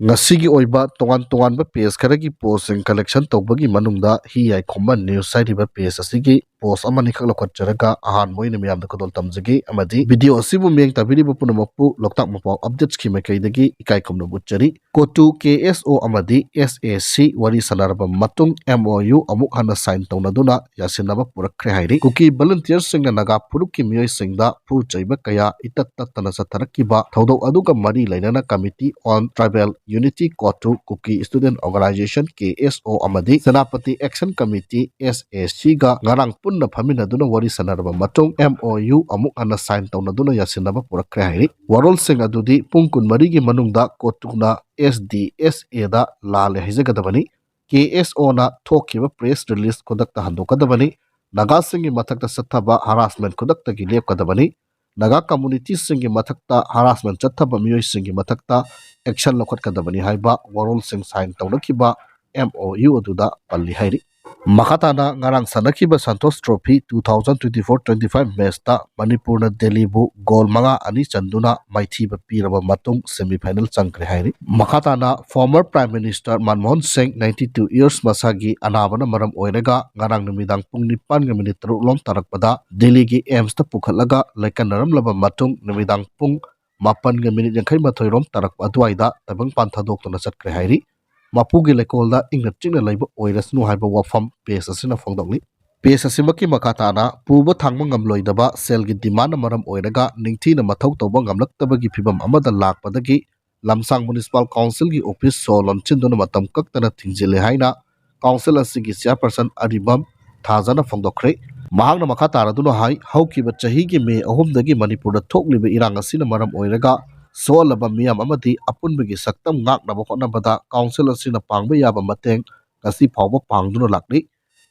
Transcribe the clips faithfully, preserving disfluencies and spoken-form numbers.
ꯉꯁꯤꯒꯤ ꯑꯣꯏꯕ ꯇꯣꯉꯥꯟ ꯇꯣꯉꯥꯟꯕ ꯄꯦꯖ ꯈꯔꯒꯤ ꯄꯣꯁꯁꯤꯡ ꯀꯂꯦꯛꯁꯟ ꯇꯧꯕꯒꯤ ꯃꯅꯨꯡꯗ ꯍꯤ ꯌꯥꯏꯈꯣꯝꯕ ꯅ꯭ꯌꯨꯁ ꯍꯥꯏꯔꯤꯕ ꯄꯦꯖ ꯑꯁꯤꯒꯤ ꯄꯣꯁ ꯑꯃꯅꯤꯈꯛ ꯂꯧꯈꯠꯆꯔꯒ ꯑꯍꯥꯟꯕ ꯑꯣꯏꯅ ꯃꯤꯌꯥꯝꯗ ꯈꯨꯗꯣꯜ ꯇꯝꯖꯒꯦ ꯑꯃꯗꯤ ꯚꯤꯗꯤꯑꯣ ꯑꯁꯤꯕꯨ ꯃꯤꯠꯌꯦꯡ ꯇꯥꯕꯤꯔꯤꯕ ꯄꯨꯝꯅꯃꯛꯄꯨ ꯂꯣꯛꯇꯥꯛ ꯃꯄꯥꯎ ꯑꯞꯗꯦꯠꯁꯀꯤ ꯃꯥꯏꯀꯩꯗꯒꯤ ꯏꯀꯥꯏ ꯈꯨꯝꯅꯕ ꯎꯠꯆꯔꯤ꯫ ꯀꯣꯇꯨ ꯀꯦ ꯑꯦꯁ ꯑꯣ ꯑꯃꯗꯤ ꯑꯦꯁ ꯑꯦ ꯁꯤ ꯋꯥꯔꯤ ꯁꯥꯟꯅꯔꯕ ꯃꯇꯨꯡ ꯑꯦꯝ ꯑꯣ ꯌꯨ ꯑꯃꯨꯛ ꯍꯟꯅ ꯁꯥꯏꯟ ꯇꯧꯅꯗꯨꯅ ꯌꯥꯁꯤꯟꯅꯕ ꯄꯨꯔꯛꯈ꯭ꯔꯦ ꯍꯥꯏꯔꯤ꯫ ꯀꯨꯀꯤ ꯚꯣꯂꯨꯟꯇꯤꯌꯔꯁꯤꯡꯅ ꯅꯥꯒꯥ ꯐꯨꯔꯨꯞꯀꯤ ꯃꯤꯑꯣꯏꯁꯤꯡꯗ ꯐꯨ ꯆꯩꯕ ꯀꯌꯥ ꯏꯇꯠ ꯇꯠꯇꯅ ꯆꯠꯊꯔꯛꯈꯤꯕ ꯊꯧꯗꯣꯛ ꯑꯗꯨꯒ ꯃꯔꯤ ꯂꯩꯅꯅ Committee on Tribal Unity, ꯀꯣꯇꯨ, Kuki student organisation K S O ꯑꯃꯗꯤ Senapati action committee S A ꯁꯤꯒ ꯉꯔꯥꯡ ꯄꯨꯟꯅ ꯐꯝꯃꯤꯟꯅꯗꯨꯅ ꯋꯥꯔꯤ ꯁꯥꯟꯅꯔꯕ ꯃꯇꯨꯡ ꯑꯦꯝ ꯑꯣ ꯌꯨ ꯑꯃꯨꯛ ꯍꯟꯅ ꯁꯥꯏꯟ ꯇꯧꯅꯗꯨꯅ ꯌꯥꯁꯤꯟꯅꯕ ꯄꯨꯔꯛꯈ꯭ꯔꯦ ꯍꯥꯏꯔꯤ꯫ ꯋꯥꯔꯣꯜꯁꯤꯡ ꯑꯗꯨꯗꯤ ꯄꯨꯡ ꯀꯨꯟꯃꯔꯤꯒꯤ ꯃꯅꯨꯡꯗ ꯀꯣꯇꯨꯅ ꯑꯦꯁ ꯗꯤ ꯑꯦꯁ ꯑꯦꯗ ꯂꯥꯜꯂꯦ ꯍꯥꯏꯖꯒꯗꯕꯅꯤ꯫ ꯀꯦ ꯑꯦꯁ ꯑꯣꯅ ꯊꯣꯛꯈꯤꯕ ꯄ꯭ꯔꯦꯁ ꯔꯤꯂꯤꯖ ꯈꯨꯗꯛꯇ ꯍꯟꯗꯣꯛꯀꯗꯕꯅꯤ꯫ ꯅꯥꯒꯥꯁꯤꯡꯒꯤ ꯃꯊꯛꯇ ꯆꯠꯊꯕ ꯍꯔꯥꯁꯃꯦꯟ ꯈꯨꯗꯛꯇꯒꯤ ꯂꯦꯞꯀꯗꯕꯅꯤ꯫ ꯅꯥꯒꯥ ꯀꯝꯃꯨꯅꯤꯇꯤꯁꯤꯡꯒꯤ ꯃꯊꯛꯇ ꯍꯔꯥꯁꯃꯦꯟ ꯆꯠꯊꯕ ꯃꯤꯑꯣꯏꯁꯤꯡꯒꯤ ꯃꯊꯛꯇ ꯑꯦꯛꯁꯟ ꯂꯧꯈꯠꯀꯗꯕꯅꯤ ꯍꯥꯏꯕ ꯋꯥꯔꯣꯜꯁꯤꯡ ꯁꯥꯏꯟ ꯇꯧꯅꯈꯤꯕ ꯑꯦꯝ ꯑꯣ ꯌꯨ ꯑꯗꯨꯗ ꯄꯜꯂꯤ ꯍꯥꯏꯔꯤ꯫ ꯃꯈꯥ ꯇꯥꯅ ꯉꯔꯥꯡ ꯁꯥꯟꯅꯈꯤꯕ Santosh trophy two thousand twenty four twenty five ꯃꯦꯠꯁꯇ ꯃꯅꯤꯄꯨꯔꯅ ꯗꯦꯜꯂꯤꯕꯨ ꯒꯣꯜ ꯃꯉꯥ ꯑꯅꯤ ꯆꯟꯗꯨꯅ ꯃꯥꯏꯊꯤꯕ ꯄꯤꯔꯕ ꯃꯇꯨꯡ ꯁꯦꯃꯤꯐꯥꯏꯅꯦꯜ ꯆꯪꯈ꯭ꯔꯦ ꯍꯥꯏꯔꯤ꯫ ꯃꯈꯥ ꯇꯥꯅ ꯐꯣꯔꯃꯔ ꯄ꯭ꯔꯥꯏꯝ ꯃꯤꯅꯤꯁꯇꯔ ꯃꯟꯃꯣꯍꯟ ꯁꯤꯡ, ꯅꯥꯏꯟꯇꯤ ꯇꯨ ꯏꯌꯔꯁ, ꯃꯁꯥꯒꯤ ꯑꯅꯥꯕꯅ ꯃꯔꯝ ꯑꯣꯏꯔꯒ ꯉꯔꯥꯡ ꯅꯨꯃꯤꯗꯥꯡ ꯄꯨꯡ ꯅꯤꯄꯥꯟꯒ ꯃꯤꯅꯤꯠ ꯇꯔꯨꯛ ꯂꯣꯝ ꯇꯥꯔꯛꯄꯗ ꯗꯦꯜꯂꯤꯒꯤ ꯑꯦꯝꯁꯇ ꯄꯨꯈꯠꯂꯒ ꯂꯩꯀꯠꯅꯔꯝꯂꯕ ꯃꯇꯨꯡ ꯅꯨꯃꯤꯗꯥꯡ ꯄꯨꯡ ꯃꯥꯄꯟꯒ ꯃꯤꯅꯤꯠ ꯌꯥꯡꯈꯩ ꯃꯥꯊꯣꯏ ꯔꯣꯝ ꯇꯥꯔꯛꯄ ꯑꯗꯨꯋꯥꯏꯗ ꯇꯥꯏꯕꯪꯄꯥꯟ ꯊꯥꯗꯣꯛꯇꯨꯅ ꯆꯠꯈ꯭ꯔꯦ ꯍꯥꯏꯔꯤ꯫ ꯃꯄꯨꯒꯤ ꯂꯩꯀꯣꯜꯗ ꯏꯪꯅ ꯆꯤꯛꯅ ꯂꯩꯕ ꯑꯣꯏꯔꯁꯅꯨ ꯍꯥꯏꯕ ꯋꯥꯐꯝ ꯄꯦꯖ ꯑꯁꯤꯅ ꯐꯣꯡꯗꯣꯛꯂꯤ꯫ ꯄꯦꯖ ꯑꯁꯤꯃꯛꯀꯤ ꯃꯈꯥ ꯇꯥꯅ ꯄꯨꯕ ꯊꯥꯡꯕ ꯉꯝꯂꯣꯏꯗꯕ ꯁꯦꯜꯒꯤ ꯗꯤꯃꯥꯟꯅ ꯃꯔꯝ ꯑꯣꯏꯔꯒ ꯅꯤꯡꯊꯤꯅ ꯃꯊꯧ ꯇꯧꯕ ꯉꯝꯂꯛꯇꯕꯒꯤ ꯐꯤꯚꯝ ꯑꯃꯗ ꯂꯥꯛꯄꯗꯒꯤ ꯂꯝꯁꯥꯡ ꯃ꯭ꯌꯨꯅꯤꯁꯤꯄꯥꯜ ꯀꯥꯎꯟꯁꯤꯜꯒꯤ ꯑꯣꯐꯤꯁ ꯁꯣ ꯂꯣꯟꯁꯤꯟꯗꯨꯅ ꯃꯇꯝ ꯀꯛꯇꯅ ꯊꯤꯡꯖꯤꯜꯂꯦ ꯍꯥꯏꯅ ꯀꯥꯎꯟꯁꯤꯜ ꯑꯁꯤꯒꯤ ꯆꯤꯌꯥꯔꯄꯔꯁꯟ ꯑꯔꯤꯕꯝ ꯊꯥꯖꯅ ꯐꯣꯡꯗꯣꯛꯈ꯭ꯔꯦ꯫ ꯃꯍꯥꯛꯅ ꯃꯈꯥ ꯇꯥꯔꯗꯨꯅ ꯍꯥꯏ, ꯍꯧꯈꯤꯕ ꯆꯍꯤꯒꯤ ꯃꯦ ꯑꯍꯨꯝꯗꯒꯤ ꯃꯅꯤꯄꯨꯔꯗ ꯊꯣꯛꯂꯤꯕ ꯏꯔꯥꯡ ꯑꯁꯤꯅ ꯃꯔꯝ ꯑꯣꯏꯔꯒ ꯁꯣꯛꯍꯜꯂꯕ ꯃꯤꯌꯥꯝ ꯑꯃꯗꯤ ꯑꯄꯨꯟꯕꯒꯤ ꯁꯛꯇꯝ ꯉꯥꯛꯅꯕ ꯍꯣꯠꯅꯕꯗ ꯀꯥꯎꯟꯁꯤꯜ ꯑꯁꯤꯅ ꯄꯥꯡꯕ ꯌꯥꯕ ꯃꯇꯦꯡ ꯉꯁꯤ ꯐꯥꯎꯕ ꯄꯥꯡꯗꯨꯅ ꯂꯥꯛꯂꯤ꯫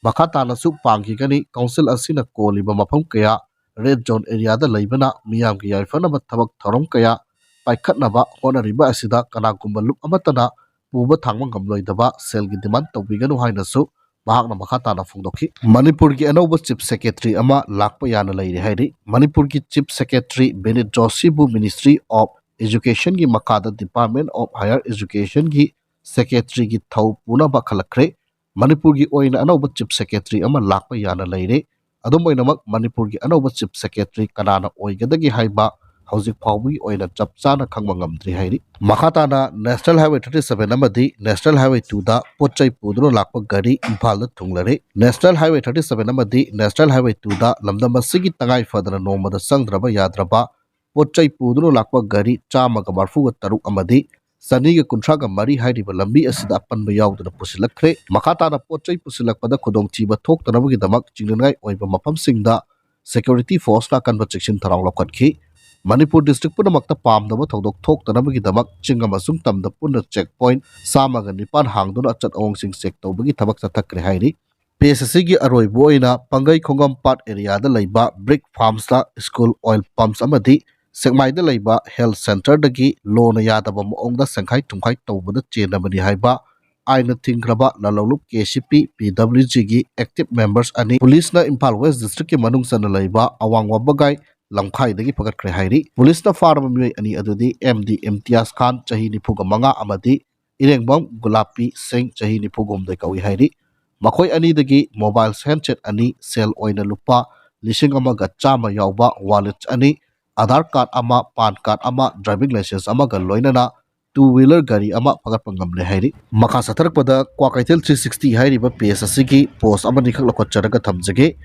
ꯃꯈꯥ ꯇꯥꯅꯁꯨ ꯄꯥꯡꯈꯤꯒꯅꯤ꯫ ꯀꯥꯎꯟꯁꯤꯜ ꯑꯁꯤꯅ ꯀꯣꯜꯂꯤꯕ ꯃꯐꯝ ꯀꯌꯥ ꯔꯦꯗ ꯖꯣꯟ ꯑꯦꯔꯤꯌꯥꯗ ꯂꯩꯕꯅ ꯃꯤꯌꯥꯝꯒꯤ ꯌꯥꯏꯐꯅꯕ ꯊꯕꯛ ꯊꯧꯔꯝ ꯀꯌꯥ ꯄꯥꯏꯈꯠꯅꯕ ꯍꯣꯠꯅꯔꯤꯕ ꯑꯁꯤꯗ ꯀꯅꯥꯒꯨꯝꯕ ꯂꯨꯞ ꯑꯃꯠꯇꯅ ꯄꯨꯕ ꯊꯥꯡꯕ ꯉꯝꯂꯣꯏꯗꯕ ꯁꯦꯜꯒꯤ ꯗꯤꯃꯥꯟ ꯇꯧꯕꯤꯒꯅꯨ ꯍꯥꯏꯅꯁꯨ ꯃꯍꯥꯛꯅ ꯃꯈꯥ ꯇꯥꯅ ꯐꯣꯡꯗꯣꯛꯈꯤ꯫ ꯃꯅꯤꯄꯨꯔꯒꯤ ꯑꯅꯧꯕ ꯆꯤꯐ ꯁꯦꯀ꯭ꯔꯦꯇꯔꯤ ꯑꯃ ꯂꯥꯛꯄ ꯌꯥꯅ ꯂꯩꯔꯦ ꯍꯥꯏꯔꯤ꯫ ꯃꯅꯤꯄꯨꯔꯒꯤ ꯆꯤꯐ ꯁꯦꯀ꯭ꯔꯦꯇꯔꯤ ꯕꯤꯅꯤꯠ ꯖꯣꯁꯤꯕꯨ Ministry of Educationꯒꯤ ꯃꯈꯥꯗ Department of Higher Educationꯒꯤ Secretaryꯒꯤ ꯊꯧ ꯄꯨꯅꯕ ꯈꯜꯂꯛꯈ꯭ꯔꯦ꯫ ꯃꯅꯤꯄꯨꯔꯒꯤ ꯑꯣꯏꯅ ꯑꯅꯧꯕ Chief Secretary ꯑꯃ ꯂꯥꯛꯄ ꯌꯥꯅ ꯂꯩꯔꯦ꯫ ꯑꯗꯨꯝ ꯑꯣꯏꯅꯃꯛ, ꯃꯅꯤꯄꯨꯔꯒꯤ ꯑꯅꯧꯕ Chief Secretary ꯀꯅꯥꯅ ꯑꯣꯏꯒꯗꯒꯦ ꯍꯥꯏꯕ ꯍꯧꯖꯤꯛ ꯐꯥꯎꯕꯒꯤ ꯑꯣꯏꯅ ꯆꯞ ꯆꯥꯅ ꯈꯪꯕ ꯉꯝꯗ꯭ꯔꯤ ꯍꯥꯏꯔꯤ꯫ ꯃꯈꯥ ꯇꯥꯅ National Highway thirty seven ꯑꯃꯗꯤ National Highway twoꯗ ꯄꯣꯠ ꯆꯩ ꯄꯨꯗꯨꯅ ꯂꯥꯛꯄ ꯒꯥꯔꯤ ꯏꯝꯐꯥꯜꯗ ꯊꯨꯡꯂꯔꯦ꯫ National Highway thirty seven ꯑꯃꯗꯤ National Highway twoꯗ ꯂꯝꯗꯝ ꯑꯁꯤꯒꯤ ꯇꯉꯥꯏ ꯐꯗꯅ ꯅꯣꯡꯃꯗ ꯆꯪꯗ꯭ꯔꯕ ꯌꯥꯗ꯭ꯔꯕ ꯄꯣꯠ ꯆꯩ ꯄꯨꯗꯨꯅ ꯂꯥꯛꯄ ꯒꯥꯔꯤ ꯆꯥꯝꯃꯒ ꯃꯔꯤꯐꯨꯒ ꯇꯔꯨꯛ ꯑꯃꯗꯤ ꯆꯅꯤꯒ ꯀꯨꯟꯊ꯭ꯔꯥꯒ ꯃꯔꯤ ꯍꯥꯏꯔꯤꯕ ꯂꯝꯕꯤ ꯑꯁꯤꯗ ꯑꯄꯟꯕ ꯌꯥꯎꯗꯅ ꯄꯨꯁꯤꯜꯂꯛꯈ꯭ꯔꯦ꯫ ꯃꯈꯥ ꯇꯥꯅ ꯄꯣꯠ ꯆꯩ ꯄꯨꯁꯤꯜꯂꯛꯄꯗ ꯈꯨꯗꯣꯡꯊꯤꯕ ꯊꯣꯛꯇꯅꯕꯒꯤꯗꯃꯛ ꯆꯤꯡꯅꯅꯤꯡꯉꯥꯏ ꯑꯣꯏꯕ ꯃꯐꯝꯁꯤꯡꯗ Security Forceꯅ ꯑꯀꯟꯕ ꯆꯦꯛꯁꯤꯟ ꯊꯧꯔꯥꯡ ꯂꯧꯈꯠꯈꯤ꯫ ꯃꯅꯤꯄꯨꯔ district ꯄꯨꯝꯅꯃꯛꯇ ꯄꯥꯝꯗꯕ ꯊꯧꯗꯣꯛ ꯊꯣꯛꯇꯅꯕꯒꯤꯗꯃꯛ ꯆꯤꯡ ꯑꯃꯁꯨꯡ ꯇꯝꯗ ꯄꯨꯟꯅ check point ꯆꯥꯝꯃꯒ ꯅꯤꯄꯥꯟ ꯍꯥꯡꯗꯨꯅ ꯑꯆꯠ ꯑꯋꯣꯡꯁꯤꯡ check ꯇꯧꯕꯒꯤ ꯊꯕꯛ ꯆꯠꯊꯈ꯭ꯔꯦ ꯍꯥꯏꯔꯤ꯫ Phase ꯑꯁꯤꯒꯤ ꯑꯔꯣꯏꯕ ꯑꯣꯏꯅ ꯄꯥꯡꯒꯩ ꯈꯣꯡꯉꯝꯄꯥꯠ areaꯗ ꯂꯩꯕ brick farmsꯇ school, oil pumps ꯑꯃꯗꯤ ꯁꯦꯛꯃꯥꯏꯗ ꯂꯩꯕ health centreꯗꯒꯤ ꯂꯣꯅ ꯌꯥꯗꯕ ꯃꯑꯣꯡꯗ ꯁꯦꯡꯈꯥꯏ ꯊꯨꯝꯈꯥꯏ ꯇꯧꯕꯗ ꯆꯦꯟꯅꯕꯅꯤ ꯍꯥꯏꯕ ꯑꯥꯏꯟꯅ ꯊꯤꯡꯈ꯭ꯔꯕ ꯂꯂꯧꯂꯨꯞ KCP PWGꯒꯤ active members ꯑꯅꯤ ꯄꯨꯂꯤꯁꯅ ꯏꯝꯐꯥꯜ West districtꯀꯤ ꯃꯅꯨꯡ ꯆꯟꯅ ꯂꯩꯕ ꯑꯋꯥꯡ ꯋꯥꯕꯒꯥꯏ ꯂꯝꯈꯥꯏꯗꯒꯤ ꯐꯒꯠꯈ꯭ꯔꯦ ꯍꯥꯏꯔꯤ꯫ ꯄꯨꯂꯤꯁꯅ ꯐꯥꯔꯕ ꯃꯤꯑꯣꯏ ꯑꯅꯤ ꯑꯗꯨꯗꯤ MD ꯏꯝꯇꯤꯌꯥꯖ ꯈꯥꯟ, ꯆꯍꯤ ꯅꯤꯐꯨꯒ ꯃꯉꯥ, ꯑꯃꯗꯤ ꯏꯔꯦꯡꯕꯝ ꯒꯨꯂꯥꯞꯄꯤ ꯁꯤꯡ, ꯆꯍꯤ ꯅꯤꯐꯨꯒ ꯍꯨꯝꯗꯣꯏ ꯀꯧꯏ ꯍꯥꯏꯔꯤ꯫ ꯃꯈꯣꯏ ꯑꯅꯤꯗꯒꯤ mobile handset ꯑꯅꯤ, ꯁꯦꯜ ꯑꯣꯏꯅ ꯂꯨꯄꯥ ꯂꯤꯁꯤꯡ ꯑꯃꯒ ꯆꯥꯝꯃ ꯌꯥꯎꯕ wallet ꯑꯅꯤ, Aadhaar card ꯑꯃ, PAN card ꯑꯃ, driving licence ꯑꯃꯒ ꯂꯣꯏꯅꯅ two wheeler ꯒꯥꯔꯤ ꯑꯃ ꯐꯒꯠꯄ ꯉꯝꯂꯦ ꯍꯥꯏꯔꯤ꯫ ꯃꯈꯥ ꯆꯠꯊꯔꯛꯄꯗ ꯀ꯭ꯋꯥꯀꯩꯊꯦꯜ three sixty ꯍꯥꯏꯔꯤꯕ page ꯑꯁꯤꯒꯤ post ꯑꯃꯅꯤꯈꯛ ꯂꯧꯈꯠꯆꯔꯒ ꯊꯝꯖꯒꯦ꯫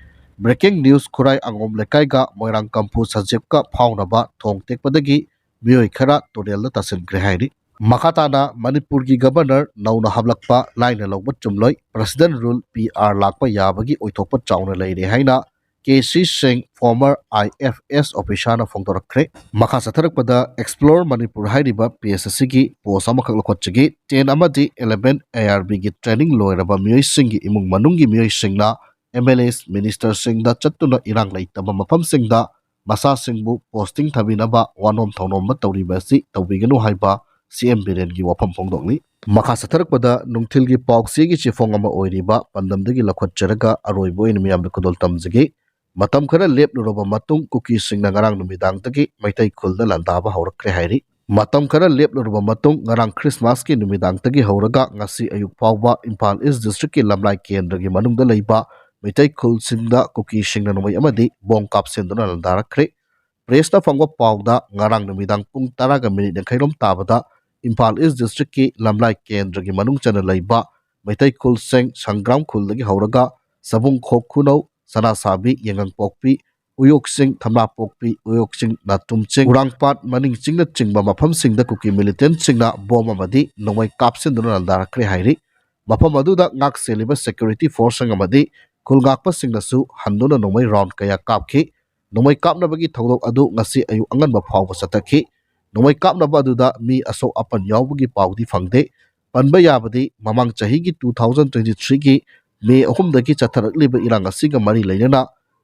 Breaking news, ꯈꯨꯔꯥꯏ ꯑꯉꯣꯝ ꯂꯩꯀꯥꯏꯒ ꯃꯣꯏꯔꯥꯡ ꯀꯝꯐꯨ ꯁꯖꯦꯞꯀ ꯐꯥꯎꯅꯕ ꯊꯣꯡ ꯇꯦꯛꯄꯗꯒꯤ ꯃꯤꯑꯣꯏ ꯈꯔ ꯇꯨꯔꯦꯜꯗ ꯇꯥꯁꯤꯟꯈ꯭ꯔꯦ ꯍꯥꯏꯔꯤ꯫ ꯃꯈꯥ ꯇꯥꯅ ꯃꯅꯤꯄꯨꯔꯒꯤ Governor ꯅꯧꯅ ꯍꯥꯞꯂꯛꯄ ꯂꯥꯏꯅ ꯂꯧꯕ ꯆꯨꯝꯂꯣꯏ, President Rule PR ꯂꯥꯛꯄ ꯌꯥꯕꯒꯤ ꯑꯣꯏꯊꯣꯛꯄ ꯆꯥꯎꯅ ꯂꯩꯔꯦ ꯍꯥꯏꯅ ꯀꯦ ꯁꯤ ꯁꯤꯡ, former IFS officerꯅ ꯐꯣꯡꯗꯣꯔꯛꯈ꯭ꯔꯦ꯫ ꯃꯈꯥ ꯆꯠꯊꯔꯛꯄꯗ Explore Manipur ꯍꯥꯏꯔꯤꯕ page ꯑꯁꯤꯒꯤ post ꯑꯃꯈꯛ ꯂꯧꯈꯠꯆꯒꯦ꯫ Ten ꯑꯃꯗꯤ eleven ARBꯒꯤ training ꯂꯣꯏꯔꯕ ꯃꯤꯑꯣꯏꯁꯤꯡꯒꯤ ꯏꯃꯨꯡ ꯃꯅꯨꯡꯒꯤ ꯃꯤꯑꯣꯏꯁꯤꯡꯅ MLAs, ministerꯁꯤꯡꯗ ꯆꯠꯇꯨꯅ ꯏꯔꯥꯡ ꯂꯩꯇꯕ ꯃꯐꯝꯁꯤꯡꯗ ꯃꯆꯥꯁꯤꯡꯕꯨ posting ꯊꯥꯕꯤꯅꯕ ꯋꯥꯅꯣꯝ ꯊꯧꯅꯣꯝꯕ ꯇꯧꯔꯤꯕ ꯑꯁꯤ ꯇꯧꯕꯤꯒꯅꯨ ꯍꯥꯏꯕ CM ꯕꯤꯔꯦꯟꯒꯤ ꯋꯥꯐꯝ ꯐꯣꯡꯗꯣꯛꯂꯤ꯫ ꯃꯈꯥ ꯆꯠꯊꯔꯛꯄꯗ ꯅꯨꯡꯊꯤꯜꯒꯤ ꯄꯥꯎꯆꯦꯒꯤ ꯆꯦꯐꯣꯡ ꯑꯃ ꯑꯣꯏꯔꯤꯕ ꯄꯥꯟꯗꯝꯗꯒꯤ ꯂꯧꯈꯠꯆꯔꯒ ꯑꯔꯣꯏꯕ ꯑꯣꯏꯅ ꯃꯤꯌꯥꯝꯗ ꯈꯨꯗꯣꯜ ꯇꯝꯖꯒꯦ꯫ ꯃꯇꯝ ꯈꯔ ꯂꯦꯞꯂꯨꯔꯕ ꯃꯇꯨꯡ ꯀꯨꯀꯤꯁꯤꯡꯅ ꯉꯔꯥꯡ ꯅꯨꯃꯤꯗꯥꯡꯗꯒꯤ ꯃꯩꯇꯩ ꯈꯨꯜꯗ ꯂꯥꯟꯗꯥꯕ ꯍꯧꯔꯛꯈ꯭ꯔꯦ ꯍꯥꯏꯔꯤ꯫ ꯃꯇꯝ ꯈꯔ ꯂꯦꯞꯂꯨꯔꯕ ꯃꯇꯨꯡ ꯉꯔꯥꯡ ꯈ꯭ꯔꯤꯁꯃꯥꯁꯀꯤ ꯅꯨꯃꯤꯗꯥꯡꯗꯒꯤ ꯍꯧꯔꯒ ꯉꯁꯤ ꯑꯌꯨꯛ ꯐꯥꯎꯕ ꯏꯝꯐꯥꯜ ꯏꯁ ꯗꯤꯁꯇ꯭ꯔꯤꯛꯀꯤ ꯂꯝꯂꯥꯏ ꯀꯦꯟꯗ꯭ꯔꯒꯤ ꯃꯅꯨꯡꯗ ꯂꯩꯕ ꯃꯩꯇꯩ ꯈꯨꯜꯁꯤꯡꯗ ꯀꯨꯀꯤꯁꯤꯡꯅ ꯅꯣꯡꯃꯩ ꯑꯃꯗꯤ ꯕꯣꯝ ꯀꯥꯞꯁꯤꯟꯗꯨꯅ ꯂꯥꯟꯗꯥꯔꯛꯈ꯭ꯔꯦ꯫ ꯄ꯭ꯔꯦꯁꯇ ꯐꯪꯕ ꯄꯥꯎꯗ ꯉꯔꯥꯡ ꯅꯨꯃꯤꯗꯥꯡ ꯄꯨꯡ ꯇꯔꯥꯒ ꯃꯤꯅꯤꯠ ꯌꯥꯡꯈꯩꯔꯣꯝ ꯇꯥꯕꯗ ꯏꯝꯐꯥꯜ ꯏꯁ ꯗꯤꯁꯇ꯭ꯔꯤꯛꯀꯤ ꯂꯝꯂꯥꯏ ꯀꯦꯟꯗ꯭ꯔꯒꯤ ꯃꯅꯨꯡ ꯆꯟꯅ ꯂꯩꯕ ꯃꯩꯇꯩ ꯈꯨꯜꯁꯤꯡ ꯁꯪꯒ꯭ꯔꯥꯝ ꯈꯨꯜꯗꯒꯤ ꯍꯧꯔꯒ ꯁꯕꯨꯡ ꯈꯣꯛ ꯈꯨꯅꯧ, ꯁꯅꯥꯁꯥꯕꯤ, ꯌꯦꯡꯉꯪꯄꯣꯛꯄꯤ, ꯎꯌꯣꯛꯁꯤꯡ, ꯊꯝꯅꯥꯄꯣꯛꯄꯤ, ꯎꯌꯣꯛꯁꯤꯡ, ꯅꯥꯇꯨꯝꯆꯤꯡ, ꯎꯔꯥꯡꯄꯥꯠ, ꯃꯅꯤꯡꯆꯤꯡꯅꯆꯤꯡꯕ ꯃꯐꯝꯁꯤꯡꯗ ꯀꯨꯀꯤ ꯃꯤꯂꯤꯇꯦꯟꯁꯤꯡꯅ ꯕꯣꯝ ꯑꯃꯗꯤ ꯅꯣꯡꯃꯩ ꯀꯥꯞꯁꯤꯟꯗꯨꯅ ꯂꯥꯟꯗꯥꯔꯛꯈ꯭ꯔꯦ ꯍꯥꯏꯔꯤ꯫ ꯃꯐꯝ ꯑꯗꯨꯗ ꯉꯥꯛ ꯁꯦꯜꯂꯤꯕ ꯁꯦꯀ꯭ꯌꯨꯔꯤꯇꯤ ꯐꯣꯔꯁꯁꯤꯡ ꯑꯃꯗꯤ ꯈꯨꯜ ꯉꯥꯛꯄꯁꯤꯡꯅꯁꯨ ꯍꯟꯗꯨꯅ ꯅꯣꯡꯃꯩ ꯔꯥꯎꯟ ꯀꯌꯥ ꯀꯥꯞꯈꯤ꯫ ꯅꯣꯡꯃꯩ ꯀꯥꯞꯅꯕꯒꯤ ꯊꯧꯗꯣꯛ ꯑꯗꯨ ꯉꯁꯤ ꯑꯌꯨꯛ ꯑꯉꯟꯕ ꯐꯥꯎꯕ ꯆꯠꯊꯈꯤ꯫ ꯅꯣꯡꯃꯩ ꯀꯥꯞꯅꯕ ꯑꯗꯨꯗ ꯃꯤ ꯑꯁꯣꯛ ꯑꯄꯟ ꯌꯥꯎꯕꯒꯤ ꯄꯥꯎꯗꯤ ꯐꯪꯗꯦ꯫ ꯄꯟꯕ ꯌꯥꯕꯗꯤ ꯃꯃꯥꯡ ꯆꯍꯤꯒꯤ two thousand twenty threeꯒꯤ ꯃꯦ ꯑꯍꯨꯝꯗꯒꯤ ꯆꯠꯊꯔꯛꯂꯤꯕ ꯏꯔꯥꯡ ꯑꯁꯤꯒ ꯃꯔꯤ ꯂꯩꯅꯅ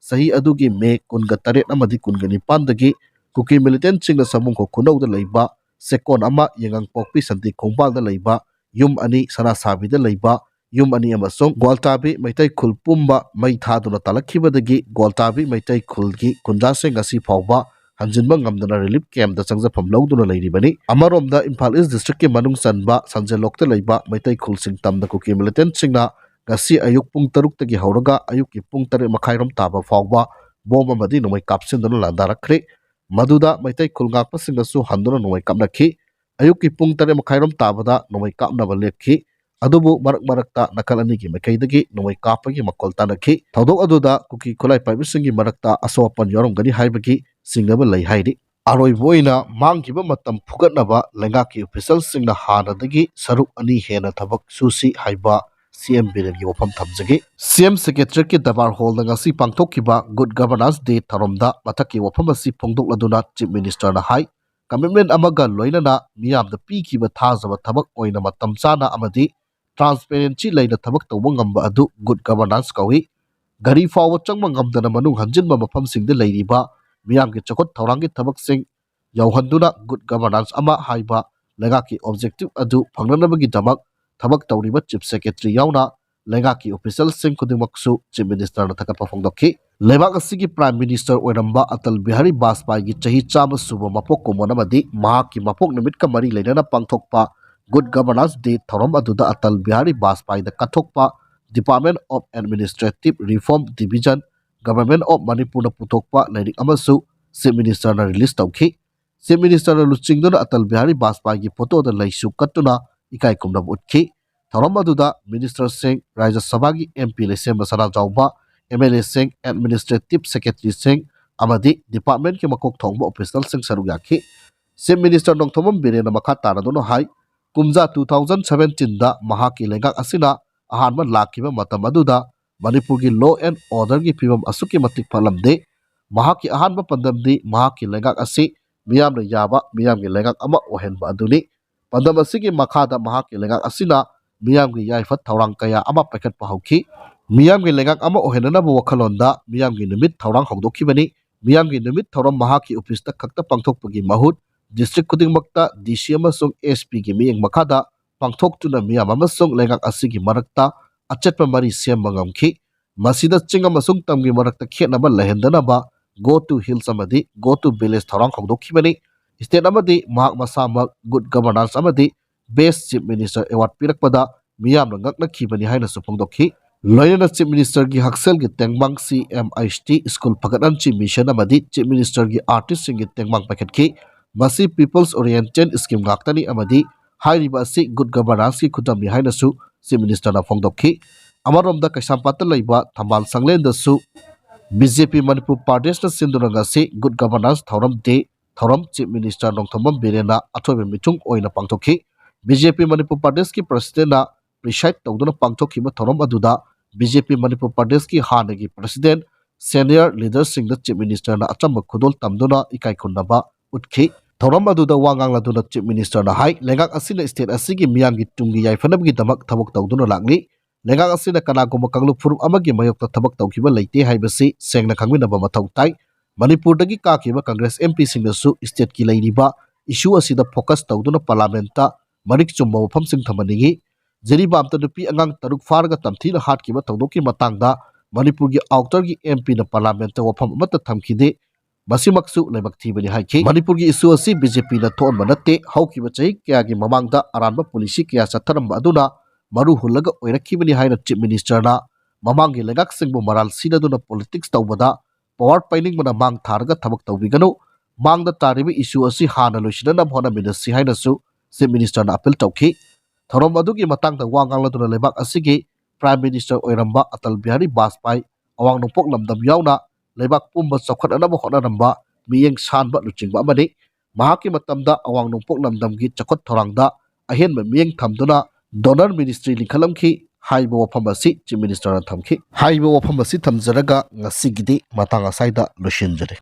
ꯆꯍꯤ ꯑꯗꯨꯒꯤ ꯃꯦ ꯀꯨꯟꯒ ꯇꯔꯦꯠ ꯑꯃꯗꯤ ꯀꯨꯟꯒ ꯅꯤꯄꯥꯟꯗꯒꯤ ꯀꯨꯀꯤ ꯃꯤꯂꯤꯇꯦꯟꯁꯤꯡꯅ ꯁꯕꯨꯡꯈꯣꯛ ꯈꯨꯅꯧꯗ ꯂꯩꯕ ꯆꯦꯛꯀꯣꯟ ꯑꯃ, ꯌꯦꯡꯉꯪꯄꯣꯛꯄꯤ ꯁꯟꯇꯤ ꯈꯣꯡꯕꯥꯜꯗ ꯂꯩꯕ ꯌꯨꯝ ꯑꯅꯤ, ꯁꯅꯥꯁꯥꯕꯤꯗ ꯂꯩꯕ ꯌꯨꯝ ꯑꯅꯤ ꯑꯃꯁꯨꯡ ꯒ꯭ꯋꯥꯜꯇꯥꯕꯤ ꯃꯩꯇꯩ ꯈꯨꯜ ꯄꯨꯝꯕ ꯃꯩ ꯊꯥꯗꯨꯅ ꯇꯥꯜꯂꯛꯈꯤꯕꯗꯒꯤ ꯒ꯭ꯋꯥꯜꯇꯥꯕꯤ ꯃꯩꯇꯩ ꯈꯨꯜꯒꯤ ꯈꯨꯟꯖꯥꯁꯤꯡ ꯉꯁꯤ ꯐꯥꯎꯕ ꯍꯟꯖꯤꯟꯕ ꯉꯝꯗꯅ ꯔꯤꯂꯤꯐ ꯀꯦꯝꯞꯇ ꯆꯪꯖꯐꯝ ꯂꯧꯗꯨꯅ ꯂꯩꯔꯤꯕꯅꯤ꯫ ꯑꯃꯔꯣꯝꯗ ꯏꯝꯐꯥꯜ ꯏꯁ ꯗꯤꯁꯇ꯭ꯔꯤꯛꯀꯤ ꯃꯅꯨꯡ ꯆꯟꯕ ꯁꯟꯖꯦꯜꯂꯣꯛꯇ ꯂꯩꯕ ꯃꯩꯇꯩ ꯈꯨꯜꯁꯤꯡ ꯇꯝꯗ ꯀꯨꯀꯤ ꯃꯤꯂꯤꯇꯦꯟꯁꯤꯡꯅ ꯉꯁꯤ ꯑꯌꯨꯛ ꯄꯨꯡ ꯇꯔꯨꯛꯇꯒꯤ ꯍꯧꯔꯒ ꯑꯌꯨꯛꯀꯤ ꯄꯨꯡ ꯇꯔꯦꯠ ꯃꯈꯥꯏꯔꯣꯝ ꯇꯥꯕ ꯐꯥꯎꯕ ꯕꯣꯝ ꯑꯃꯗꯤ ꯅꯣꯡꯃꯩ ꯀꯥꯞꯁꯤꯟꯗꯨꯅ ꯂꯥꯟꯗꯥꯔꯛꯈ꯭ꯔꯦ꯫ ꯃꯗꯨꯗ ꯃꯩꯇꯩ ꯈꯨꯜ ꯉꯥꯛꯄꯁꯤꯡꯅꯁꯨ ꯍꯟꯗꯨꯅ ꯅꯣꯡꯃꯩ ꯀꯥꯞꯅꯈꯤ꯫ ꯑꯌꯨꯛꯀꯤ ꯄꯨꯡ ꯇꯔꯦꯠ ꯃꯈꯥꯏꯔꯣꯝ ꯇꯥꯕꯗ ꯅꯣꯡꯃꯩ ꯀꯥꯞꯅꯕ ꯂꯦꯞꯈꯤ꯫ ꯑꯗꯨꯕꯨ ꯃꯔꯛ ꯃꯔꯛꯇ ꯅꯥꯀꯜ ꯑꯅꯤꯒꯤ ꯃꯥꯏꯀꯩꯗꯒꯤ ꯅꯣꯡꯃꯩ ꯀꯥꯞꯄꯒꯤ ꯃꯈꯣꯜ ꯇꯥꯅꯈꯤ꯫ ꯊꯧꯗꯣꯛ ꯑꯗꯨꯗ ꯀꯨꯀꯤ ꯈꯨꯠꯂꯥꯏ ꯄꯥꯏꯕꯁꯤꯡꯒꯤ ꯃꯔꯛꯇ ꯑꯁꯣꯛ ꯑꯄꯟ ꯌꯥꯎꯔꯝꯒꯅꯤ ꯍꯥꯏꯕꯒꯤ ꯆꯤꯡꯅꯕ ꯂꯩ ꯍꯥꯏꯔꯤ꯫ ꯑꯔꯣꯏꯕ ꯑꯣꯏꯅ ꯃꯥꯡꯈꯤꯕ ꯃꯇꯝ ꯐꯨꯒꯠꯅꯕ ꯂꯩꯉꯥꯛꯀꯤ ꯑꯣꯐꯤꯁꯤꯌꯦꯜꯁꯤꯡꯅ ꯍꯥꯟꯅꯗꯒꯤ ꯁꯔꯨꯛ ꯑꯅꯤ ꯍꯦꯟꯅ ꯊꯕꯛ ꯁꯨꯁꯤ ꯍꯥꯏꯕ ꯁꯤ ꯑꯦꯝ ꯕꯤꯔꯦꯟꯒꯤ ꯋꯥꯐꯝ ꯊꯝꯖꯒꯦ꯫ ꯁꯤ ꯑꯦꯝ ꯁꯦꯀ꯭ꯔꯦꯇꯔꯤꯌꯦꯠꯀꯤ ꯗꯔꯕꯥꯔ ꯍꯣꯜꯗ ꯉꯁꯤ ꯄꯥꯡꯊꯣꯛꯈꯤꯕ ꯒꯨꯗ ꯒꯚꯔꯅꯥꯟꯁ ꯗꯦ ꯊꯧꯔꯝꯗ ꯃꯊꯛꯀꯤ ꯋꯥꯐꯝ ꯑꯁꯤ ꯐꯣꯡꯗꯣꯛꯂꯗꯨꯅ ꯆꯤꯐ ꯃꯤꯅꯤꯁꯇꯔꯅ ꯍꯥꯏ, ꯀꯃꯤꯠꯃꯦꯟ ꯑꯃꯒ ꯂꯣꯏꯅꯅ ꯃꯤꯌꯥꯝꯗ ꯄꯤꯈꯤꯕ ꯊꯥꯖꯕ ꯊꯕꯛ ꯑꯣꯏꯅ ꯃꯇꯝ ꯆꯥꯅ ꯑꯃꯗꯤ ꯇ꯭ꯔꯥꯟꯁꯄꯦꯔꯦꯟꯁꯤ ꯂꯩꯅ ꯊꯕꯛ ꯇꯧꯕ ꯉꯝꯕ ꯑꯗꯨ ꯒꯨꯗ ꯒꯚꯔꯅꯥꯟꯁ ꯀꯧꯏ꯫ ꯒꯥꯔꯤ ꯐꯥꯎꯕ ꯆꯪꯕ ꯉꯝꯗꯅ ꯃꯅꯨꯡ ꯍꯟꯖꯤꯟꯕ ꯃꯐꯝꯁꯤꯡꯗ ꯂꯩꯔꯤꯕ ꯃꯤꯌꯥꯝꯒꯤ ꯆꯥꯎꯈꯠ ꯊꯧꯔꯥꯡꯒꯤ ꯊꯕꯛꯁꯤꯡ ꯌꯧꯍꯟꯗꯨꯅ ꯒꯨꯗ ꯒꯚꯔꯅꯥꯟꯁ ꯑꯃ ꯍꯥꯏꯕ ꯂꯩꯉꯥꯛꯀꯤ ꯑꯣꯕꯖꯦꯛꯇꯤꯚ ꯑꯗꯨ ꯐꯪꯅꯅꯕꯒꯤꯗꯃꯛ ꯊꯕꯛ ꯇꯧꯔꯤꯕ ꯆꯤꯐ ꯁꯦꯀ꯭ꯔꯦꯇꯔꯤ ꯌꯥꯎꯅ ꯂꯩꯉꯥꯛꯀꯤ ꯑꯣꯐꯤꯁꯤꯌꯦꯜꯁꯤꯡ ꯈꯨꯗꯤꯡꯃꯛꯁꯨ ꯆꯤꯐ ꯃꯤꯅꯤꯁꯇꯔꯅ ꯊꯥꯒꯠꯄ ꯐꯣꯡꯗꯣꯛꯈꯤ꯫ ꯂꯩꯕꯥꯛ ꯑꯁꯤꯒꯤ Prime Minister ꯑꯣꯏꯔꯝꯕ ꯑꯇꯜ ꯕꯤꯍꯥꯔꯤ ꯕꯥꯖꯄꯥꯏꯒꯤ ꯆꯍꯤ ꯆꯥꯝꯃ ꯁꯨꯕ ꯃꯄꯣꯛ ꯀꯨꯝꯑꯣꯟ ꯑꯃꯗꯤ ꯃꯍꯥꯛꯀꯤ ꯃꯄꯣꯛ ꯅꯨꯃꯤꯠꯀ ꯃꯔꯤ ꯂꯩꯅꯅ ꯄꯥꯡꯊꯣꯛꯄ Good Governance Day ꯊꯧꯔꯝ ꯑꯗꯨꯗ ꯑꯇꯜ ꯕꯤꯍꯥꯔꯤ ꯕꯥꯖꯄꯥꯏꯗ ꯀꯠꯊꯣꯛꯄ Department of Administrative Reform Division, Government of ꯃꯅꯤꯄꯨꯔꯅ ꯄꯨꯊꯣꯛꯄ ꯂꯥꯏꯔꯤꯛ ꯑꯃꯁꯨ Chief Ministerꯅ release ꯇꯧꯈꯤ꯫ Chief Ministerꯅ ꯂꯨꯆꯤꯡꯗꯨꯅ ꯑꯇꯜ ꯕꯤꯍꯥꯔꯤ ꯕꯥꯖꯄꯥꯏꯒꯤ ꯐꯣꯇꯣꯗ ꯂꯩꯁꯨ ꯀꯠꯇꯨꯅ ꯏꯀꯥꯏ ꯈꯨꯝꯅꯕ ꯎꯠꯈꯤ꯫ ꯊꯧꯔꯝ ꯑꯗꯨꯗ Ministerꯁꯤꯡ, ꯔꯥꯖ꯭ꯌ ꯁꯚꯥꯒꯤ MP ꯂꯩꯁꯦꯝꯕ ꯁꯅꯥꯖꯥꯎꯕ, MLAꯁꯤꯡ, Administrative Secretaryꯁꯤꯡ ꯑꯃꯗꯤ departmentꯀꯤ ꯃꯀꯣꯛ ꯊꯣꯡꯕ officialꯁꯤꯡ ꯁꯔꯨꯛ ꯌꯥꯈꯤ꯫ Chief Minister ꯅꯣꯡꯊꯣꯝꯕꯝ ꯕꯤꯔꯦꯟꯅ ꯃꯈꯥ ꯇꯥꯔꯗꯨꯅ ꯍꯥꯏ, ꯀꯨꯝꯖꯥ two thousand seventeenꯗ ꯃꯍꯥꯛꯀꯤ ꯂꯩꯉꯥꯛ ꯑꯁꯤꯅ ꯑꯍꯥꯟꯕ ꯂꯥꯛꯈꯤꯕ ꯃꯇꯝ ꯑꯗꯨꯗ ꯃꯅꯤꯄꯨꯔꯒꯤ law and orderꯒꯤ ꯐꯤꯕꯝ ꯑꯁꯨꯛꯀꯤ ꯃꯇꯤꯛ ꯐꯠꯂꯝꯗꯦ꯫ ꯃꯍꯥꯛꯀꯤ ꯑꯍꯥꯟꯕ ꯄꯥꯟꯗꯝꯗꯤ ꯃꯍꯥꯛꯀꯤ ꯂꯩꯉꯥꯛ ꯑꯁꯤ ꯃꯤꯌꯥꯝꯅ ꯌꯥꯕ ꯃꯤꯌꯥꯝꯒꯤ ꯂꯩꯉꯥꯛ ꯑꯃ ꯑꯣꯏꯍꯟꯕ ꯑꯗꯨꯅꯤ꯫ ꯄꯥꯟꯗꯝ ꯑꯁꯤꯒꯤ ꯃꯈꯥꯗ ꯃꯍꯥꯛꯀꯤ ꯂꯩꯉꯥꯛ ꯑꯁꯤꯅ ꯃꯤꯌꯥꯝꯒꯤ ꯌꯥꯏꯐ ꯊꯧꯔꯥꯡ ꯀꯌꯥ ꯑꯃ ꯄꯥꯏꯈꯠꯄ ꯍꯧꯈꯤ꯫ ꯃꯤꯌꯥꯝꯒꯤ ꯂꯩꯉꯥꯛ ꯑꯃ ꯑꯣꯏꯍꯟꯅꯅꯕ ꯋꯥꯈꯜꯂꯣꯟꯗ ꯃꯤꯌꯥꯝꯒꯤ ꯅꯨꯃꯤꯠ ꯊꯧꯔꯥꯡ ꯍꯧꯗꯣꯛꯈꯤꯕꯅꯤ꯫ ꯃꯤꯌꯥꯝꯒꯤ ꯅꯨꯃꯤꯠ ꯊꯧꯔꯝ ꯃꯍꯥꯛꯀꯤ officeꯇ ꯈꯛꯇ ꯄꯥꯡꯊꯣꯛꯄꯒꯤ ꯃꯍꯨꯠ district ꯈꯨꯗꯤꯡꯃꯛꯇ DC ꯑꯃꯁꯨꯡ SPꯒꯤ ꯃꯤꯠꯌꯦꯡ ꯃꯈꯥꯗ ꯄꯥꯡꯊꯣꯛꯇꯨꯅ ꯃꯤꯌꯥꯝ ꯑꯃꯁꯨꯡ ꯂꯩꯉꯥꯛ ꯑꯁꯤꯒꯤ ꯃꯔꯛꯇ ꯑꯆꯦꯠꯄ ꯃꯔꯤ ꯁꯦꯝꯕ ꯉꯝꯈꯤ꯫ ꯃꯁꯤꯗ ꯆꯤꯡ ꯑꯃꯁꯨꯡ ꯇꯝꯒꯤ ꯃꯔꯛꯇ ꯈꯦꯠꯅꯕ ꯂꯩꯍꯟꯗꯅꯕ Go to Hills ꯑꯃꯗꯤ Go to Village ꯊꯧꯔꯥꯡ ꯍꯧꯗꯣꯛꯈꯤꯕꯅꯤ꯫ State ꯑꯃꯗꯤ ꯃꯍꯥꯛ ꯃꯁꯥꯃꯛ Good Governance ꯑꯃꯗꯤ Best Chief Minister Award ꯄꯤꯔꯛꯄꯗ ꯃꯤꯌꯥꯝꯅ ꯉꯛꯅꯈꯤꯕꯅꯤ ꯍꯥꯏꯅꯁꯨ ꯐꯣꯡꯗꯣꯛꯈꯤ꯫ ꯂꯣꯏꯅꯅ Chief Ministerꯒꯤ ꯍꯛꯁꯦꯜꯒꯤ ꯇꯦꯡꯕꯥꯡ CMIST, School ꯐꯒꯠꯍꯟꯁꯤ mission ꯑꯃꯗꯤ Chief Ministerꯒꯤ artistꯁꯤꯡꯒꯤ ꯇꯦꯡꯕꯥꯡ ꯄꯥꯏꯈꯠꯈꯤ꯫ ꯃꯁꯤ people's oriented scheme ꯉꯥꯛꯇꯅꯤ ꯑꯃꯗꯤ ꯍꯥꯏꯔꯤꯕ ꯑꯁꯤ Good Governanceꯀꯤ ꯈꯨꯗꯝꯅꯤ ꯍꯥꯏꯅꯁꯨ Chief Ministerꯅ ꯐꯣꯡꯗꯣꯛꯈꯤ꯫ ꯑꯃꯔꯣꯝꯗ ꯀꯩꯁꯥꯝꯄꯥꯠꯇ ꯂꯩꯕ ꯊꯝꯕꯥꯜ ꯁꯪꯂꯦꯟꯗꯁꯨ BJP ꯃꯅꯤꯄꯨꯔ ꯄ꯭ꯔꯗꯦꯁꯅ ꯁꯤꯟꯗꯨꯅ ꯉꯁꯤ Good Governance ꯊꯧꯔꯝ Day ꯊꯧꯔꯝ Chief Minister ꯅꯣꯡꯊꯣꯝꯕꯝ ꯕꯤꯔꯦꯟꯅ ꯑꯊꯣꯏꯕ ꯃꯤꯊꯨꯡ ꯑꯣꯏꯅ ꯄꯥꯡꯊꯣꯛꯈꯤ꯫ BJP ꯃꯅꯤꯄꯨꯔ ꯄ꯭ꯔꯗꯦꯁꯀꯤ Presidentꯅ preside ꯇꯧꯗꯨꯅ ꯄꯥꯡꯊꯣꯛꯈꯤꯕ ꯊꯧꯔꯝ ꯑꯗꯨꯗ BJP ꯃꯅꯤꯄꯨꯔ ꯄ꯭ꯔꯗꯦꯁꯀꯤ ꯍꯥꯟꯅꯒꯤ President, senior leaderꯁꯤꯡꯗ Chief Ministerꯅ ꯑꯆꯝꯕ ꯈꯨꯗꯣꯜ ꯇꯝꯗꯨꯅ ꯏꯀꯥꯏ ꯈꯨꯝꯅꯕ ꯎꯠꯈꯤ꯫ ꯊꯧꯔꯝ ꯑꯗꯨꯗ ꯋꯥ ꯉꯥꯡꯂꯗꯨꯅ Chief Ministerꯅ ꯍꯥꯏ, ꯂꯩꯉꯥꯛ ꯑꯁꯤꯅ state ꯑꯁꯤꯒꯤ ꯃꯤꯌꯥꯝꯒꯤ ꯇꯨꯡꯒꯤ ꯌꯥꯏꯐꯅꯕꯒꯤꯗꯃꯛ ꯊꯕꯛ ꯇꯧꯗꯨꯅ ꯂꯥꯛꯂꯤ꯫ ꯂꯩꯉꯥꯛ ꯑꯁꯤꯅ ꯀꯅꯥꯒꯨꯝꯕ ꯀꯥꯡꯂꯨꯞ ꯐꯨꯔꯨꯞ ꯑꯃꯒꯤ ꯃꯥꯌꯣꯛꯇ ꯊꯕꯛ ꯇꯧꯈꯤꯕ ꯂꯩꯇꯦ ꯍꯥꯏꯕꯁꯤ ꯁꯦꯡꯅ ꯈꯪꯃꯤꯟꯅꯕ ꯃꯊꯧ ꯇꯥꯏ꯫ ꯃꯅꯤꯄꯨꯔꯗꯒꯤ ꯀꯥꯈꯤꯕ Congress MPꯁꯤꯡꯅꯁꯨ stateꯀꯤ ꯂꯩꯔꯤꯕ issue ꯑꯁꯤꯗ focus ꯇꯧꯗꯨꯅ Parliamentꯇ ꯃꯔꯤꯛ ꯆꯨꯝꯕ ꯋꯥꯐꯝꯁꯤꯡ ꯊꯝꯍꯟꯅꯤꯡꯏ꯫ ꯖꯤꯔꯤꯕꯥꯝꯇ ꯅꯨꯄꯤ ꯑꯉꯥꯡ ꯇꯔꯨꯛ ꯐꯥꯔꯒ ꯇꯝꯊꯤꯅ ꯍꯥꯠꯈꯤꯕ ꯊꯧꯗꯣꯛꯀꯤ ꯃꯇꯥꯡꯗ ꯃꯅꯤꯄꯨꯔꯒꯤ ꯑꯥꯎꯇꯔꯒꯤ ꯑꯦꯝ ꯄꯤꯅ ꯄꯥꯔꯂꯥꯃꯦꯟꯠꯇ ꯋꯥꯐꯝ ꯑꯃꯠꯇ ꯊꯝꯈꯤꯗꯦ꯫ ꯃꯁꯤꯃꯛꯁꯨ ꯂꯥꯏꯕꯛ ꯊꯤꯕꯅꯤ ꯍꯥꯏꯈꯤ꯫ ꯃꯅꯤꯄꯨꯔꯒꯤ ꯏꯁꯨ ꯑꯁꯤ ꯕꯤ ꯖꯦ ꯄꯤꯅ ꯊꯣꯛꯍꯟꯕ ꯅꯠꯇꯦ꯫ ꯍꯧꯈꯤꯕ ꯆꯍꯤ ꯀꯌꯥꯒꯤ ꯃꯃꯥꯡꯗ ꯑꯔꯥꯟꯕ ꯄꯣꯂꯤꯁꯤ ꯀꯌꯥ ꯆꯠꯊꯔꯝꯕ ꯑꯗꯨꯅ ꯃꯔꯨ ꯍꯨꯜꯂꯒ ꯑꯣꯏꯔꯛꯈꯤꯕꯅꯤ ꯍꯥꯏꯅ ꯆꯤꯐ ꯃꯤꯅꯤꯁꯇꯔꯅ ꯃꯃꯥꯡꯒꯤ ꯂꯩꯉꯥꯛꯁꯤꯡꯕꯨ ꯃꯔꯥꯜ ꯁꯤꯅꯗꯨꯅ ꯄꯣꯂꯤꯇꯤꯛꯁ ꯇꯧꯕꯗ ꯄꯋꯥꯔ ꯄꯥꯏꯅꯤꯡꯕꯅ ꯃꯥꯡ ꯊꯥꯔꯒ ꯊꯕꯛ ꯇꯧꯕꯤꯒꯅꯨ꯫ ꯃꯥꯡꯗ ꯇꯥꯔꯤꯕ ꯏꯁꯨ ꯑꯁꯤ ꯍꯥꯟꯅ ꯂꯣꯏꯁꯤꯟꯅꯅꯕ ꯍꯣꯠꯅꯃꯤꯟꯅꯁꯤ ꯍꯥꯏꯅꯁꯨ ꯆꯤꯐ ꯃꯤꯅꯤꯁꯇꯔꯅ ꯑꯄꯤꯜ ꯇꯧꯈꯤ꯫ ꯊꯧꯔꯝ ꯑꯗꯨꯒꯤ ꯃꯇꯥꯡꯗ ꯋꯥ ꯉꯥꯡꯂꯗꯨꯅ ꯂꯩꯕꯥꯛ ꯑꯁꯤꯒꯤ ꯄ꯭ꯔꯥꯏꯝ ꯃꯤꯅꯤꯁꯇꯔ ꯑꯣꯏꯔꯝꯕ ꯑꯇꯜ ꯕꯤꯍꯥꯔꯤ ꯕꯥꯖꯄꯥꯏ, ꯑꯋꯥꯡ ꯅꯣꯡꯄꯣꯛ ꯂꯝꯗꯝ ꯌꯥꯎꯅ ꯂꯩꯕꯥꯛ ꯄꯨꯝꯕ ꯆꯥꯎꯈꯠꯅꯅꯕ ꯍꯣꯠꯅꯔꯝꯕ ꯃꯤꯠꯌꯦꯡ ꯁꯥꯟꯕ ꯂꯨꯆꯤꯡꯕ ꯑꯃꯅꯤ꯫ ꯃꯍꯥꯛꯀꯤ ꯃꯇꯝꯗ ꯑꯋꯥꯡ ꯅꯣꯡꯄꯣꯛ ꯂꯝꯗꯝꯒꯤ ꯆꯥꯎꯈꯠ ꯊꯧꯔꯥꯡꯗ ꯑꯍꯦꯟꯕ ꯃꯤꯠꯌꯦꯡ ꯊꯝꯗꯨꯅ ꯗꯣꯅꯔ ꯃꯤꯅꯤꯁꯇ꯭ꯔꯤ ꯂꯤꯡꯈꯠꯂꯝꯈꯤ꯫ ꯍꯥꯏꯔꯤꯕ ꯋꯥꯐꯝ ꯑꯁꯤ ꯆꯤꯐ ꯃꯤꯅꯤꯁꯇꯔꯅ ꯊꯝꯈꯤ꯫ ꯍꯥꯏꯔꯤꯕ ꯋꯥꯐꯝ ꯑꯁꯤ ꯊꯝꯖꯔꯒ ꯉꯁꯤꯒꯤꯗꯤ ꯃꯇꯥꯡ ꯑꯁ꯭ꯋꯥꯏꯗ ꯂꯣꯏꯁꯤꯟꯖꯔꯦ꯫